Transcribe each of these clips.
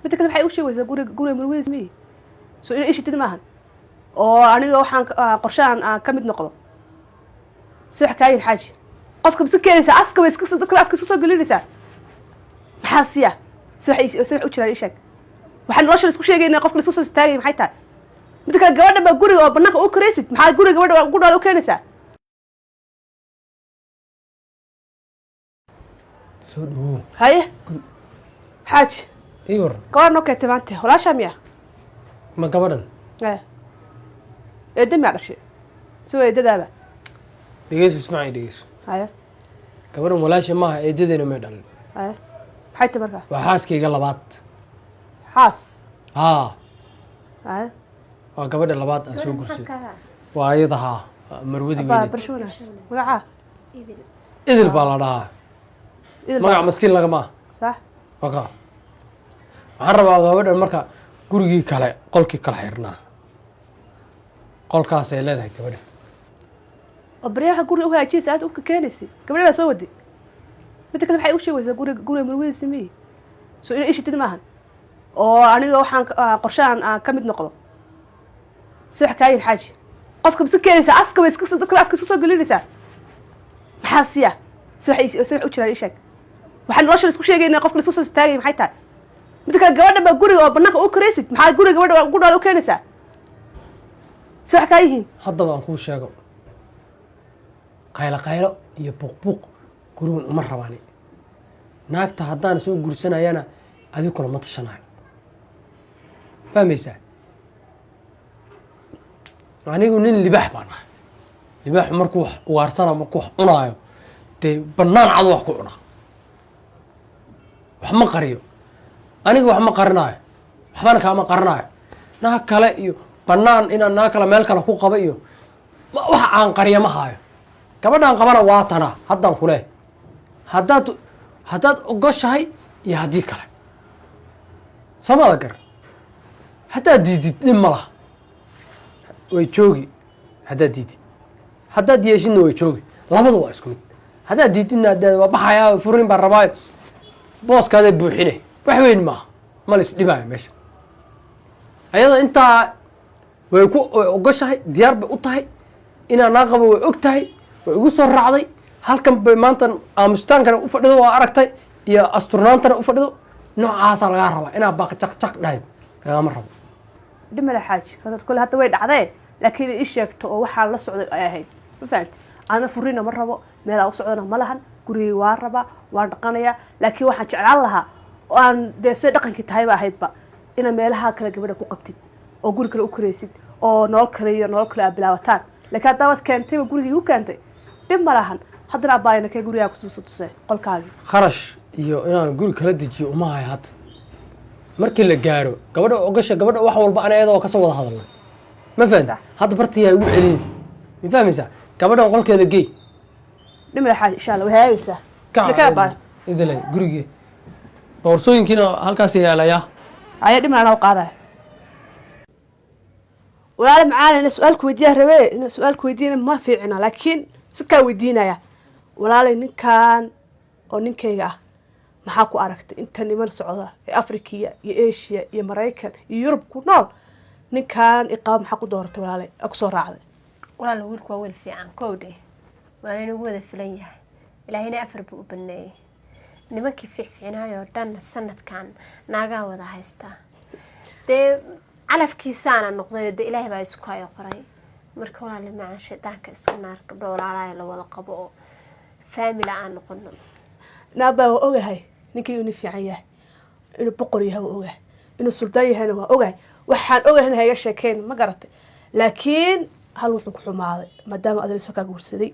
Midda kale, maxay u sheegaysaa guriga? Guriga marwadiis miyi soo inay ishitid maahan oo aniga waxaan qorshahan aan ka mid noqdo. Si wax kaa yin xaaji, qofka iska keenaysaa, afka bay iska, dadka afka iska soo gelinaysaa. Maxaa siya? Si wax u jiraan ii sheeg. Waxaan nolosha isku sheegayna qofka la iska soo istaagay maxay tahay? Midda kale, gabadha baa guriga oo banaanka u karaysid, maxaa guriga gabadha ugu dhaal u keenaysaa? Soo dhawow. Haye xaaji. Ii waran. Gabadha noo keentay maanta walaashaa miya? Ma gabadhan? Eh, eedda miyaa dhashay? Si waa eedadaaba. Dhegeyso, ismacay, dhegeyso. Haye. Gabadhan walaasha maaha, eedadeena may dhalin. Haye, maxay tahay markaa? Waa xaaskayga labaad. Xaas? Haa. Haye. Waa gabadha labaad aan soo guursaday, waa ayada. Haa, marwadii baa weyneed. Barasho wanaagsan. Magacaa? Idil baa la dhahaa. Idil. Magac maskiin lagama ah. Sax. Waka waxaan rabaa gabadhan marka gurigii kale, qolkii kala xirnaa, qolkaasay leedahay gabadha. Oo baryaha guriga u hagaajinaysa aad u keenaysay, gabadha baa soo waday. Midda kale, maxay u sheegaysaa guriga? Guriga marwadiisa miyi soo inay ishitid maahan oo aniga waxaan qorshahan aan ka mid noqdo. Si wax kaa yin xaaji, qofka iska keenaysaa, afka bay iska, dadka afka iska soo gelinaysaa. Maxaa siya? Si wax u jiraan ii sheeg. Waxaan nolosha isku sheegayna qofka la iska soo istaagay maxay tahay? Midda kale, gabadha baa guriga oo banaanka u karaysid, maxaa guriga gabadha ugu dhaal u keenaysaa? Si wax kaa yihiin. Haddaba aan kuu sheego, qaylo qaylo iyo buuq buuq gurigan uma rabani. Naagta haddaan soo guursanayana adigu kula ma tashanayo, fahmaysaa? Anigu nin libaax baan ahay. Libaaxu markuu wax ugaarsana, markuu wax cunaayo, dee bannaan cad wax ku cunaa, wax ma qariyo. Aniga wax ma qarinaayo, waxbana kaama qarinaayo. Naag kale iyo bannaan inaan naag kale meel kale ku qaba iyo waxa aan qariya ma haayo. Gabadhaan qabana waa tanaa haddaan kule. Haddaad ogoshahay iyo haddii kale, soomada gar. Haddaad diidid dhib ma laha, way joogi. Haddaad diidid, haddaad yeeshidna way joogi, labadu waa isku mid. Haddaad diididna hadee waa baxayaa, furin baan rabaayo, booskaada buuxine. Wax weyn maaha, ma la isdhibaayo meesha. Ayada intaa way ogoshahay, diyaar bay u tahay inaan naa qabo, way og tahay, way igu soo raacday. Halkan bay maanta aamustaankana u fadhido, waa aragtay, iyo asturnaantana u fadhido. Noocaasaa lagaa rabaa, inaa baaq jaq jaq dhahayd lagama rabo. Dhimala xaaji, kole hadda way dhacdee, laakiin ii sheegto oo waxaan la socday ay ahayd, ma fahanti? Ana furina ma rabo, meelaa u socdana ma lahan. Gurigii waan rabaa, waan dhaqanayaa, laakiin waxaan jeclaan lahaa oo aan dee sida dhaqankii tahayba ahaydba inaad meelaha kale gabadha ku qabtid oo guri kale u karaysid oo nolol kale iyo nolol kale aad bilaabataan. Laakiin haddaabad keentayba, gurigii igu keentay, dhib ma lahan. Haddana abbaayna kee gurigaa kusuusa tusee qolkaagii. Kharash iyo inaan guri kala dejiyo uma hayo hadda. Markii la gaaro gabadha ogasha, gabadha wax walba ana iyada oo kasoo wada hadalnay, ma fahamti? Hadda bartiyaa igu celin, ma fahmaysaa? Gabadhan qolkeeda gey. Dhimala xaaji, insha Allah way hagaagaysaa. Kac. Kee abbaay? Idile gurigii boorsooyinkiina halkaas yaalayaa. Aya, dhimala anaa u qaadaya. Walaala macaana, ina su-aal ku weydiiyaa rabee. Ina su-aal ku weydiina ma fiicina, laakiin si kaa weydiinaya. Walaalay, ninkan oo ninkayga ah maxaa ku aragtay? Inta niman socda ee Afrikiya iyo Asia iyo Maraykan iyo Yurub ku nool, ninkan iqaba maxaa ku dooratay, walaalay, aa kusoo raacday? Walaal, wiilku waa wiil fiican, kowdhe, waana inagu wada filan yahay. Ilaahayna afar buu u baneeyey. Nimankii fiicfiicnaayoo dhan sanadkan naagaha wada haystaa, dee calafkiisaana noqday, dee ilaahay baa isku hayo qoray. Marka walaale macaan, shaydaanka iska naar. Gabdho walaalaya la wada qabo oo family aan noqono. Naabaa, waa ogahay ninkii inuu fiican yahay, inuu boqor yahay waa ogahay, inuu suldaan yahayna waa ogahay. Waxaan ogahayna ha iga sheekeyn, ma garatay? Laakiin hal wuxuu ku xumaaday maadaama adal soo kaa guursaday,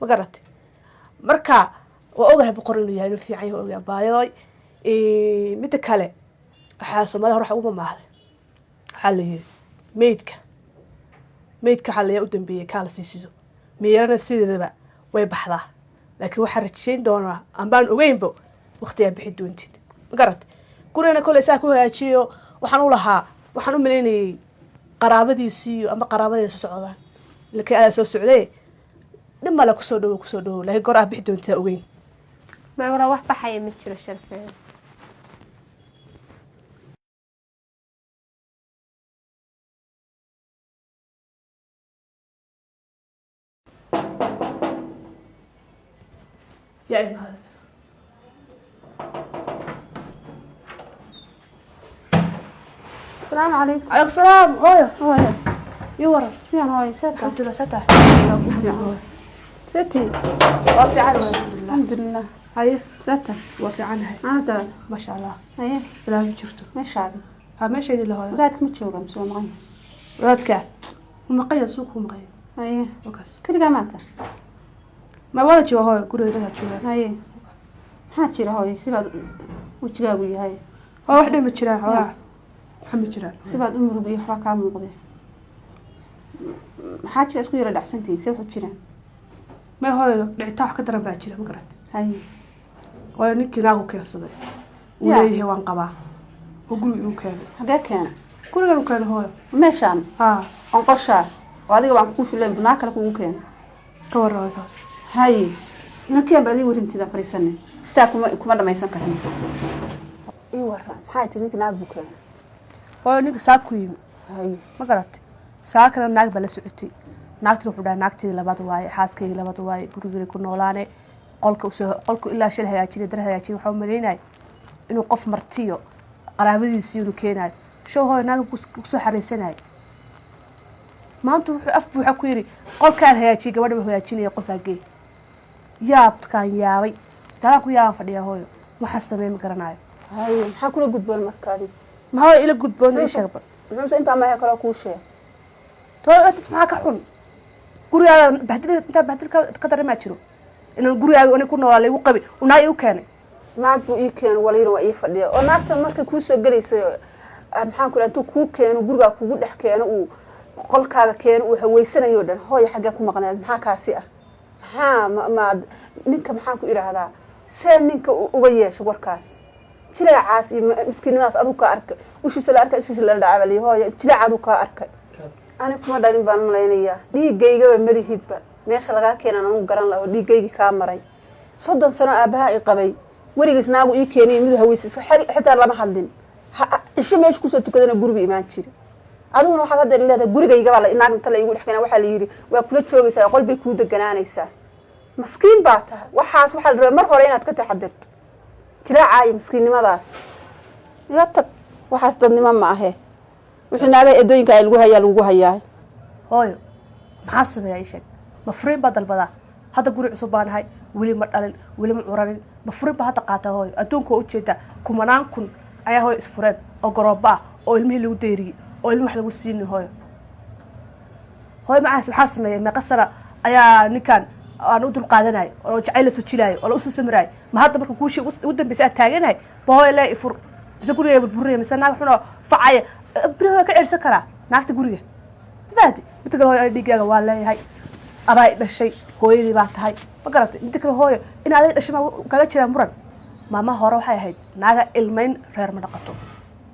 ma garatay? Marka waa ogahay boqor inuu yahay, inuu fiican yahay waa ogahay baayooy. Midda kale, waxaa Soomaalida hore waxa ugu mamaahday, waxaa la yiri meydka waxaa layaa u dambeeyey kaa la sii sido. Meerana sideedaba way baxdaa, laakiin waxaan rajayn doonaa ambaan ogeynbo waqtigaa bixi doontid, ma garatay? Gurigana koley saa ku hagaajiyo. Waxaan u lahaa, waxaan u malaynayay qaraabadiisiiyo ama qaraabadayda soo socdaan, laakiin adaa soo socday. Dhib male, kusoo dhawo, kusoo dhawo, laakiin goor aa bixi doontidaa ogeyn. Ma walaa, wax baxaya ma jiro, sharfeen. Yaa imaada? Asalaamu calaykum. Calaykum salaam, hooyo. Hooyo. Ii waran. Fiican hooyo, see tahay? Alxamdulilah, saa tahay? See tihi? Waa fiican waay, alxamdulilah. Alxamdulilah. Haye. See tahay? Waa fiicanahay. Maanadaada? Maasha Allah. Haye. Ilaaha ma jirto. Meeshaadi? Ha, meeshaydii la, hooyo. Wadaadka ma jooga mise waa maqan yahay? Wadaadka wuu maqan yahay, suuqa wuu maqan yahay. Haye. Wakaas. Keligaa maanta? Ma wada jooga hooyo, guriga dadaa joogaa. Haye, maxaa jira hooyo? Sibaad wejigaagu yahay? Hooyo, wax dhan ma jiraan, xoogaa waxa ma jiraan. Sibaad u murug iyo waxbaa kaa muuqde. Maxaa jira? Isku yara dhacsantihiin, see waxu jiraan? Ma hooyo, dhicitaan wax ka daran baa jira, ma garat? Haye. Hooyo, ninkii naagu keensaday uu Ya. leeyahay waan qabaa oo guriga igu keenay. Xagee keena? Gurigan u keenay, hooyo. Meeshaan? Haa. Onqoshaa oo adiga waan kugu filayn, bunaa kale kugu keena? Ka warran hooyo taas? Haye, inakeen ba adiga warintida fariisanay sitaa kuma dhamaysan karno. Ii waran, maxaa tiri? Ninka naag buu keena? Hooyo, ninka saaku yimi. Haye. Ma garatay? Saakana naag baa la socotay. Naagtina wuxuu dhahay naagteedii labaad waaye, xaaskeygi labaad waaye, gurigana ku noolaane, qolka usoo qolku ilaa shil hagaajinay, dar hagaajinay. Waxaa u malaynaya inuu qof martiyo qaraabadiisii inuu keenayo. Show hooyo, naag kusoo xariisanaya. Maanta wuxuu af buuxa ku yidhi qolkaan hagaajiyay, gabadha ba hagaajinaya, qolkaa geey. Yaabkaan yaabay, dalaan ku yaabaan fadhiyaa hooyo, waxaa sameey ma garanayo. Haye, maxaa kula gudboon marka adiga? Ma hooyo ila gudboon? Ii sheeg bal. Muxuuse intaa maahe kaloo kuu sheeg? Hooyo, dad maxaa ka xun gurigaaga bahdil? Intaa bahdil ka daremaa jiro inaan gurigaaga ani ku noolaa laygu qabi unaa igu keenay. Naag buu ii keeno, walina waa ii fadhiya. Oo naagta markay kuu soo gelayso, maxaan ku dhaha, intuu kuu keeno gurigaa, kugu dhex keeno, uu qolkaaga keeno, uu haweysanayo dhan, hooya xaggee ku maqneed? Maxaa kaasi ah? Maxaa maad ninka, maxaan ku idhaahdaa, see ninka uga yeesho warkaas jilaacaas iyo miskiinnimadaas? Aduu kaa arkay, ushiisa la arkay, ushiisa lala dhacaa baa la yidhi. Hooya, jilaaca aduu kaa arkay. Ani kuma dhalin baan malaynayaa, dhiigaygaba malihidba. Meesha lagaa keenan anugu garan laha oo dhiigaygii kaa maray. 30 sano aabbaha i qabay, weligiis naagu ii keenay midu haweysa iska xitaa lama hadlin. Cisho meesha kusoo tukadana guriga imaan jiri. Adiguna waxaad hadda leedahay gurigaygabaa naag inta la igu dhex keenaa, waxaa la yidhi waa kula joogaysaa, qol bay kuu deganaanaysaa. Maskiin baa tahay. Waxaas waxaa la rabaa mar hore inaad ka taxadirto jilaacaa iyo maskiinnimadaas. Iga tag, waxaas dadnimo ma ahe. Wixii naaga eedooyinka ay lagu hayaa lagugu hayaa. Hooyo, maxaa sameeyaa? Ii sheeg. Ma furiin baa dalbadaa? Hadda guri cusub baan ahay, weli ma dhalin, weli ma curanin. Ma furiin baa hadda qaataa hooyo? Adduunka waa ujeedaa, kumanaan kun ayaa hooyo isfureen oo garooba ah oo ilmihii lagu dayriyey oo ilmi wax lagu siinin. Hooyo, hooyo, maxaa sameeyay? Meeqa sana ayaa ninkan aan u dulqaadanay oo jacayl la soo jilaayo oo la usoo samiraay? Ma hadda marka guushii ugu dambeysay aad taaganahay ba hooyo lee ifur, mise guriga burburinaya, mise naag xunoo facaya beri hooyo ka ceyrsan karaa naagta guriga? Fahanti? Midda kale hooyo, ani dhiiggaaga waa leeyahay, adaa i dhashay, hooyadii baa tahay, ma garatay? Midda kale hooyo, in aday dhashay maa kaga jiraa muran? Maama hore waxay ahayd naaga ilmayn reer ma dhaqato,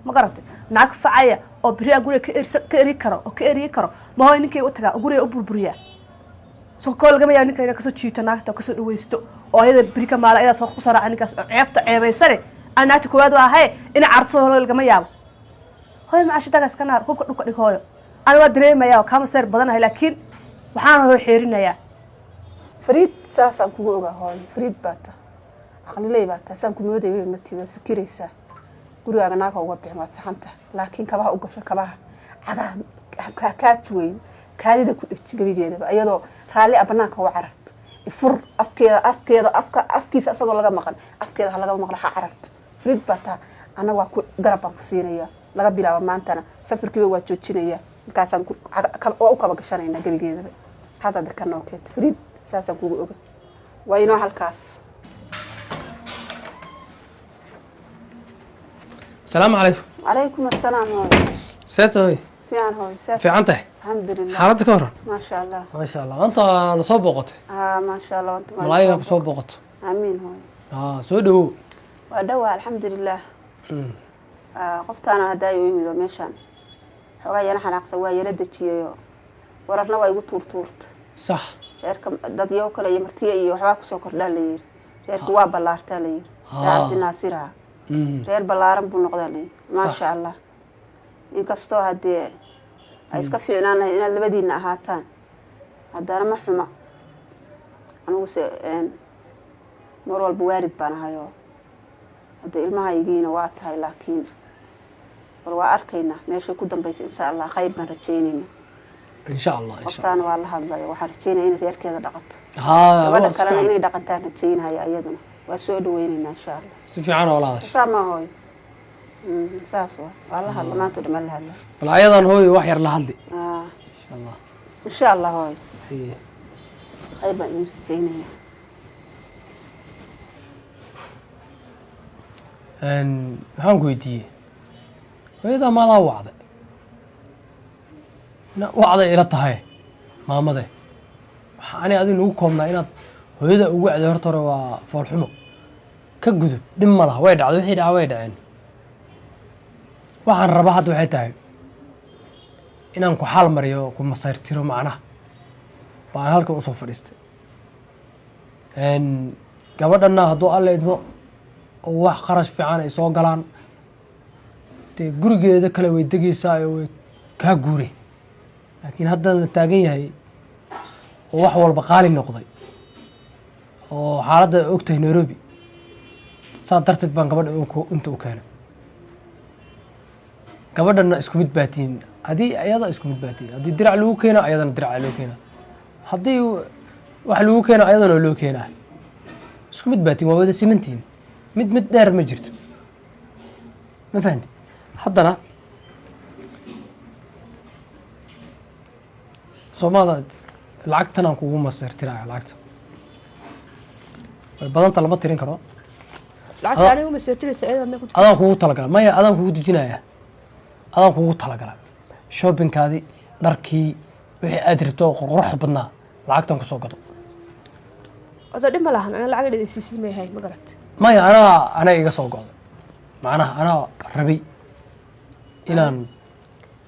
ma garatay? Naag facaya oo beri aan guriga ka ersa ka eri karo oo ka eriyi karo, ma hooyo ninkayga u tagaa oo guriga u burburiyaa? So koo lagama yaabo ninka inay kasoo jiito naagta oo kasoo dhawaysto oo ayada beri ka maala ayadaa soo kusoo raaca ninkaas oo ceebta ceebaysane aan naagta koowaad u ahaye ina carso lagama yaabo. Hooyo, macaasha dagaas ka naar, hubka dhulka dhig. Hooyo, ana waa dareemaya oo kaama seer badanahay, laakiin waxaan hoo xeerinayaa. Fariid, saasaan kugu ogaa hooyo. Fariid baa ta, caqliley baa ta, saan ku moodayba ma tii. Waad fikiraysaa, gurigaaga naaga uga bixin, waad saxanta, laakiin kabaha u gasho, kabaha cagaha kaa juweyn, kaadida ku dheji gebigeedaba, iyadoo raalli a banaanka uga cararto. Ifur afkeeda, afkeeda, afka afkiisa asagoo laga maqan, afkeeda ha laga maqlo, ha cararto. Fariid baa taa, anna waa ku garab baan ku siinaya. Laga bilaabo maantana safarkiiba waa joojinaya. Markaasaan waa u kaba gashanaynaa gebigeedaba. Hadda dekanoo keenta. Fariid, saasaan kugu oga. Waa inoo halkaas. Asalaamu calaykum. Calaykum assalaam hooyo. See tahay? Fiican hooyo, see? Fiican tahay? Alxamdulilah. Xaaladda ka waran? Maasha Allah. Maasha Allah, maanta na soo booqatay. Haa, maasha Allah. Malaayigaa ku soo booqato. Aamiin hooyo. Aa, soo dhawow. Waa dhowaa, alxamdulilah. Qoftaana haddaa igu yimid oo meeshaan xoogaa yara xanaaqsan, waa yara dejiyayoo wararna waa igu tuurtuurta. Reerka dadyo kale iyo martiya iyo waxbaa kusoo kordhaa la yiri. Reerku waa ballaartaa la yiri. Reer Cabdinaasiraha reer ballaaran buu noqdaa la yiri, maasha Allah. Inkastoo haddee ay iska fiicnaan lahayd inaad labadiina ahaataan, haddana ma xuma. Aniguse Mar walba waarid baan ahayoo hadda ilmahaygiina waa tahay, laakiin bal waa arkaynaa meeshay ku dambaysa, insha Allah khayr baan rajaynayna. Insha Allah, insha Allah. Qoftaana waa la hadlayo, waxaan rajaynaya inay reerkeeda dhaqato. Haa. Gabadha waa si kalena fiican. Inay dhaqantaan rajaynaya, iyaduna waa soo dhaweynaynaa, insha Allah. Si fiican oo la hadashay. Saa ma hooyo? Saas waa la hadla, maanta o dhan baan la hadla. Bal ayadan hooyo wax yar la hadli. Ah. Insha Allah. Insha Allah hooyo. Haye. Khayr baan idin rajaynaya. Maxaan ku weydiiyey? Hooyadaa maadaa wacday? Ina wacday ila tahay maamade. Waxaa ani adi nagu koobnaa inaad hooyada ugu wacday. Horta hore waa foolxumo, ka gudub, dhib ma laha, way dhacday, wixii dhaca way dhaceen. Waxaan rabaa hadda waxay tahay inaan ku xaal mariyo, ku masayrtiro, macnaha baan halkan usoo fadhiistay. Gabadhanna hadduu Alla idmo oo wax qarash fiican ay soo galaan, dee gurigeeda kale way degeysaa oo way kaa guure. Laakiin haddana la taagan yahay oo wax walba qaali noqday oo xaaladda ay ogtahay Nairobi, saa darteed baan gabadha inta u keenay. Gabadhanna isku mid baatiin, haddii ayada isku mid baatiin, haddii dirac lagu keena ayadana diraca loo keenaa, haddii wax lagu keena ayadana loo keenaa. Isku mid baatiin, waa wada simantihiin, mid mid dheer ma jirto, ma fahanti? Haddana soomada lacagtan aan kugu maseertiraya, lacagta way badanta, lama tirin karo. Lacagta anigu maseetiraysa, iyada may ku jirta? Adaan kugu talagala, maya, adaan kugu dejinaya, adaan kugu talagala shoppingkaadii, dharkii, wixii aad rabto oo quruxda badnaa lacagtan kusoo gado. Odo dhib ma lahan, ana lacag dhidi siisi may hayn, ma garat? Maya, anaa iga soo go'day, macnaha anaa rabay inaan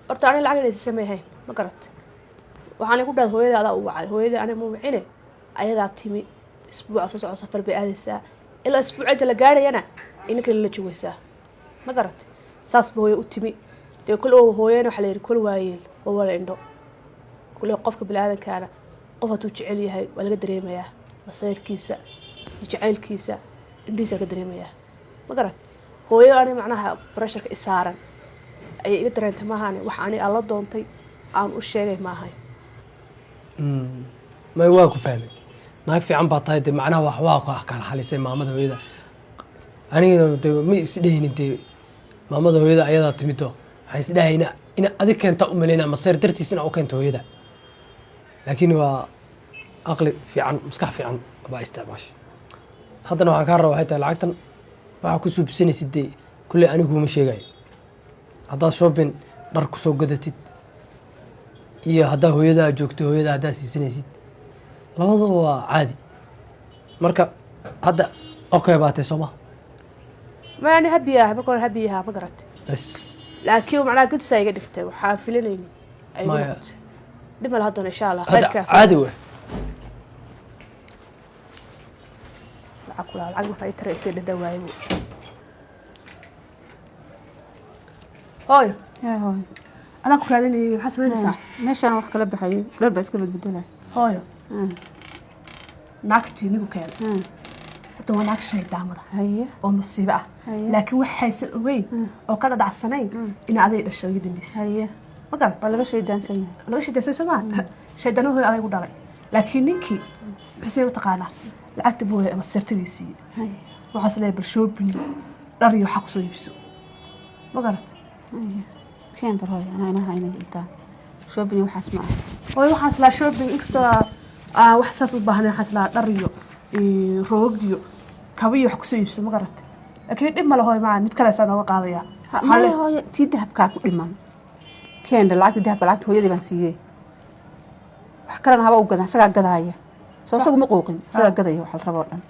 Horta aniga lacag dhidi siisi may hayn, ma garat? Waxaan ku dhahay hooyada adaa u wacay, hooyada aniga ma wicine, ayadaa timi. Isbuuca soo socda safar bay aadaysaa, ilaa isbuuceeda la gaarayana inanka la joogaysaa, ma garat? Saas ba hooyo u timi. Dee kol oo hooyana waxaa la yidhi kol waayeel oo wala indho kule. Qofka biniaadankaana qof hadduu jecel yahay waa laga dareemayaa masayrkiisa iyo jacaylkiisa, indhihiisa laga dareemayaa, ma garat? Hooyo ani macnaha pressureka isaaran ayay iga dareentay maahane, wax ani aan la doontay aan u sheegay maahay. May, waa ku fahmay, naag fiican baa tahay. Dee macnaha wax waa ka kala xalisay maamada hooyada. Anigana dee ma isdhehaynin, dee maamada hooyada ayadaa timido, waxaan isdhehayna ina adig keenta u malaynaa maseer dartiis inaa u keento hooyada, laakiin waa aqli fiican, maskax fiican baa isticmaashay. Haddana waxaan kaa rabaa waxay tahay lacagtan waxaa ku suubsanaysid, dee kulley anigu kuma sheegayo, haddaad shopping dhar kusoo gadatid iyo haddaa hooyadaa joogto hooyadaa haddaa siisanaysid, labadaba waa caadi. Marka hadda okay baa tahay, soo ma? Ma ani happy ah, marka hore happy ahaa, ma garat? Bas. Laakiin macnaha gudsaa iga dhigtay, waxaa filanayni ay igu Maya. noqotay. Dhib male haddana, insha Allah. Hadda khayrkaa. Caadi wey. Lacag kulaa, lacag waxaa ii taraysay dhada waaye hooyo. Yaa hooyo. Adaan ku raadinayay, maxaa samaynaysaa? Meeshaan wax kala baxayo, dhar baa iska bedbedelaya. Hooyo, naagtii nigu keenay horta waa naag shaydaamada oo masiibo ah. Laakiin waxaysan ogeyn oo ka dhadhacsanayn in aday dhashay ugu dambeysay, ma garat? Waa laga shaydaansan yahay. Laga shaydaansan soo maa, shaydaanimo hooyo aday ku dhalay. Laakiin ninkii xuseen mataqaanaa lacagta booya ama sirtadii siiyey. Waxaas leeyahay bal shopping iyo dhar iyo waxaa kusoo iibso, ma garat? Keen bar hooyo, anaa inoo haynay intaan shopping waxaas ma aha. Hooyo, waxaan islaa shopping, inkastoo aan wax saas u baahnayn, waxaan islaa dhar iyo roog iyo kaba iyo wax kusoo iibso, ma garat? Laakiin dhib male hooyo, macaan mid kale saa nooga qaadaya. Maya hooyo, tii dahabkaa ku dhiman keenda, lacagta dahabka, lacagta hooyadii baan siiyey. Wax kalena haba u gadan, isagaa gadaaya soo, isagu ma qooqin, isagaa gadaya waxa la rabo oo dhan,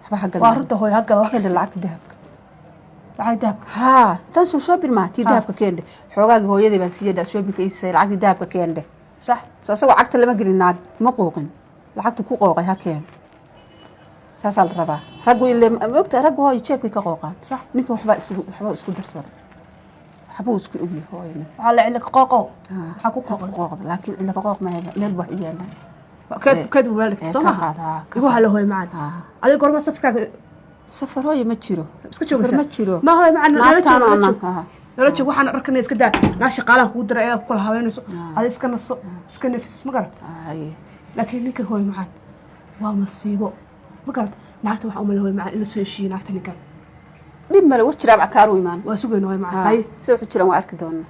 waxba ha Waa gadaya. Runta hooyo, ha gada wax keenda kasta. Lacagta dahabka. Lacag dahabka. Haa, tan soo shopping ma, tii dahabka keende, xoogaagii hooyadii baan siiyey dha shoppingka ii siisay, lacagtii dahabka keende. Soo isagoo cagta lama gelin, naag ma qooqin, lacagta ku qooqay ha keeno, saasaa la rabaa. Raggu ile ma ogtahay, raggu hooyo jeebkay ka qooqaan. Ninka waxbaa isku darsaday, waxbuu isku ogyahay hooyo ninka. Waxaa la cilla qooqow. Maxaa ku waxaad qooqay? Ku qooqda, laakiin cilla ka qooq maaha, meel baa wax u yaalaan. Keed buu meel dhigtay, soo Ka maaha? qaad, haa, ka Igu qaad. halo, hooyo macaan. Adiga goorma safarkaaga? Safar, hooyo, ma jiro. Iska Safar joogaysaa? ma jiro. Ma, hooyo macaan, nala joog. Naagtaan Nala ana joog, nala joog. Waxaan dharkana iska daa, naa shaqaalaan kugu diray ayaad ku kala habeynayso. Ada iska naso, iska nafis, ma garat? Haye. Laakiin ninkan, hooyo macaan, waa masiibo, ma garat? Naagta waxaan umalay, hooyo macaan, in la soo heshiiye naagta ninkan. Dhib male, war jiraab cakaaru imaan. Waa sugayna, hooyo macaan. Haye. Sida wuxu jiraan waa arki doonaa.